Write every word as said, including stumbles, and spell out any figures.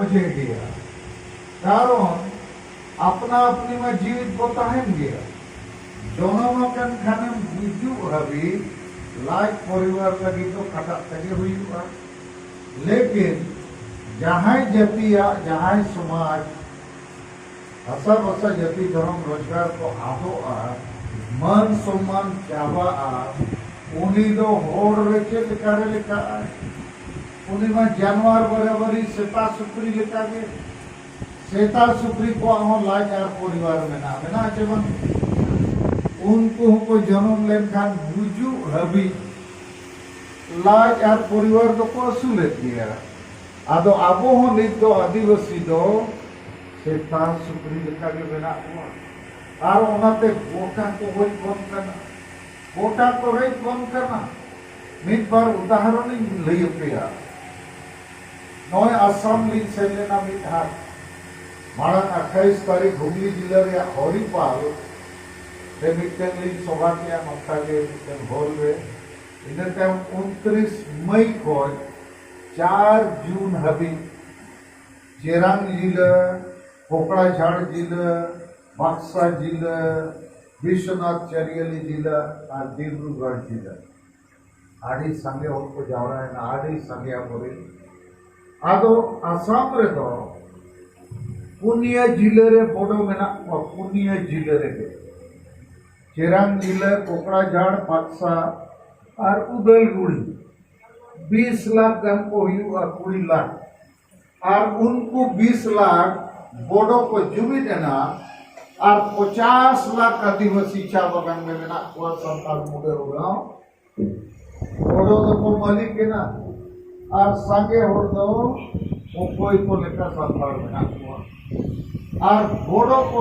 ᱥᱚᱡᱷᱮ ᱜᱮᱭᱟ᱾ ᱠᱟᱨᱚᱱ ᱟᱯᱱᱟ ᱟᱯᱱᱤ ᱢᱟ ᱡᱤᱣᱤᱫ ᱠᱚ ᱛᱟᱦᱮᱱ ᱜᱮᱭᱟ᱾ ᱡᱚᱱᱚᱢ ᱟᱠᱟᱱ ᱠᱷᱟᱱᱮᱢ ᱜᱩᱡᱩᱜ ᱦᱟᱹᱵᱤᱡ ᱞᱟᱡ ᱯᱚᱨᱤᱵᱟᱨ ᱞᱟᱹᱜᱤᱫ ᱫᱚ ᱠᱷᱟᱴᱟᱜ ᱛᱮᱜᱮ ᱦᱩᱭᱩᱜᱼᱟ᱾ ᱞᱮᱠᱤᱱ ᱡᱟᱦᱟᱸᱭ ᱡᱟᱹᱛᱤᱭᱟᱜ, ᱡᱟᱦᱟᱸᱭ ᱥᱚᱢᱟᱡᱽ ᱦᱟᱥᱟ ᱵᱷᱟᱥᱟ ᱡᱟᱹᱛᱤ ᱫᱷᱚᱨᱚᱢ ᱨᱳᱡᱽᱜᱟᱨ ᱠᱚ ᱟᱫᱚᱜᱼᱟ, ᱢᱟᱹᱱ ᱥᱚᱢᱢᱟᱱ ᱪᱟᱵᱟᱜᱼᱟ, ᱩᱱᱤ ᱫᱚ ᱦᱚᱲ ᱨᱮ ᱪᱮᱫ ᱞᱮᱠᱟᱨᱮ ᱞᱮᱠᱷᱟᱜᱼᱟᱭ? ᱩᱱᱤ ᱢᱟ ᱡᱟᱱᱣᱟᱨ ᱵᱟᱨᱟᱵᱟᱨᱤ, ᱥᱮᱛᱟ ᱥᱩᱠᱨᱤ ᱞᱮᱠᱟᱜᱮ᱾ ᱥᱮᱛᱟ ᱥᱩᱠᱨᱤ ᱠᱚᱣᱟᱜ ᱦᱚᱸ ᱞᱟᱡ ᱟᱨ ᱯᱚᱨᱤᱵᱟᱨ ᱢᱮᱱᱟᱜᱼᱟ, ᱢᱮᱱᱟᱜᱼᱟ ᱪᱮ ᱵᱟᱝ? ᱩᱱᱠᱩ ᱦᱚᱸᱠᱚ ᱡᱚᱱᱚᱢ ᱞᱮᱱᱠᱷᱟᱱ ᱜᱩᱡᱩᱜ ᱦᱟᱹᱵᱤᱡ ᱞᱟᱡ ᱟᱨ ᱯᱚᱨᱤᱵᱟᱨ ᱫᱚᱠᱚ ᱟᱹᱥᱩᱞᱮᱫ ᱜᱮᱭᱟ᱾ ᱟᱫᱚ ᱟᱵᱚ ᱦᱚᱸ ᱱᱤᱛ ᱫᱚ ᱟᱹᱫᱤᱵᱟᱹᱥᱤ ᱫᱚ ᱥᱮᱛᱟ ᱥᱩᱠᱨᱤ ᱞᱮᱠᱟᱜᱮ ᱢᱮᱱᱟᱜ ᱵᱚᱱᱟ᱾ ᱟᱨ ᱚᱱᱟᱛᱮ ᱜᱚᱴᱟ ᱠᱚ ᱜᱚᱡ ᱵᱚᱱ ᱠᱟᱱᱟ, ᱜᱚᱴᱟ ᱠᱚ ᱨᱮᱡ ᱵᱚᱱ ᱠᱟᱱᱟ᱾ ᱢᱤᱫ ᱵᱟᱨ ᱩᱫᱟᱦᱚᱨᱚᱱ ᱤᱧ ᱞᱟᱹᱭ ᱟᱯᱮᱭᱟ᱾ ᱱᱚᱜᱼᱚᱭ ᱟᱥᱟᱢ ᱞᱤᱧ ᱥᱮᱱ ᱞᱮᱱᱟ ᱢᱤᱫ ᱦᱟᱴ, ᱢᱟᱲᱟᱝ ᱟᱴᱷᱟᱭᱤᱥ ᱛᱟᱹᱨᱤᱠᱷ ᱦᱩᱜᱽᱞᱤ ᱡᱤᱞᱟᱹ ᱨᱮᱭᱟᱜ ᱦᱚᱨᱤᱯᱟᱞ ᱨᱮ ᱢᱤᱫᱴᱮᱱ ᱞᱤᱧ ᱥᱚᱵᱷᱟ ᱠᱮᱜᱼᱟ, ᱱᱚᱝᱠᱟ ᱜᱮ ᱢᱤᱫᱴᱮᱱ ᱦᱚᱞ ᱨᱮ᱾ ᱤᱱᱟᱹ ᱛᱟᱭᱚᱢ ᱩᱱᱛᱨᱤᱥ ᱢᱟᱹᱭ ᱠᱷᱚᱱ ᱪᱟᱨ ᱡᱩᱱ ᱦᱟᱹᱵᱤᱡ ᱪᱮᱨᱟᱝ ᱡᱤᱞᱟᱹ, ᱠᱚᱠᱲᱟᱡᱷᱟᱲ ᱡᱤᱞᱟᱹ, ᱵᱟᱠᱥᱟ ᱡᱤᱞᱟᱹ, ᱵᱤᱥᱣᱚᱱᱟᱛᱷ ᱪᱟᱹᱨᱤᱭᱟᱞᱤ ᱡᱤᱞᱟᱹ ᱟᱨ ᱰᱤᱵᱽᱨᱩᱜᱚᱲ ᱡᱤᱞᱟᱹ ᱟᱹᱰᱤ ᱥᱟᱸᱜᱮ ᱦᱚᱲ ᱠᱚ ᱡᱟᱣᱨᱟᱭᱮᱱᱟ, ᱟᱹᱰᱤ ᱥᱟᱸᱜᱮ ᱟᱵᱚᱨᱮᱱ᱾ ᱟᱫᱚ ᱟᱥᱟᱢ ᱨᱮᱫᱚ ᱯᱩᱱᱭᱟᱹ ᱡᱤᱞᱟᱹ ᱨᱮ ᱵᱚᱰᱚ ᱢᱮᱱᱟᱜ ᱠᱚᱣᱟ, ᱯᱩᱱᱭᱟᱹ ᱡᱤᱞᱟᱹ ᱨᱮᱜᱮ᱾ ᱪᱮᱨᱟᱝ ᱡᱤᱞᱟᱹ, ᱠᱚᱠᱲᱟᱡᱷᱟᱲ, ᱵᱟᱠᱥᱟ ᱟᱨ ᱩᱫᱟᱞᱜᱩᱲᱤ᱾ ᱵᱤᱥ ᱞᱟᱠᱷ ᱜᱟᱱ ᱠᱚ ᱦᱩᱭᱩᱜᱼᱟ, ᱠᱩᱲᱤ ᱞᱟᱠᱷ᱾ ᱟᱨ ᱩᱱᱠᱩ ᱵᱤᱥ ᱞᱟᱠᱷ ᱵᱚᱰᱚ ᱠᱚ ᱡᱩᱢᱤᱫ ᱮᱱᱟ, ᱟᱨ ᱯᱚᱪᱟᱥ ᱞᱟᱠᱷ ᱟᱹᱫᱤᱵᱟᱹᱥᱤ ᱪᱟ ᱵᱟᱜᱟᱱ ᱨᱮ ᱢᱮᱱᱟᱜ ᱠᱚᱣᱟ, ᱥᱟᱱᱛᱟᱲ ᱢᱩᱰᱟᱹ ᱩᱨᱟᱣ᱾ ᱵᱚᱰᱚ ᱫᱚᱠᱚ ᱢᱟᱹᱞᱤᱠ ᱮᱱᱟ, ᱟᱨ ᱥᱟᱸᱜᱮ ᱦᱚᱲ ᱫᱚ ᱚᱠᱚᱭ ᱠᱚ ᱞᱮᱠᱟ ᱥᱟᱱᱛᱟᱲ ᱢᱮᱱᱟᱜ ᱠᱚᱣᱟ᱾ ᱟᱨ ᱵᱚᱰᱚ ᱠᱚ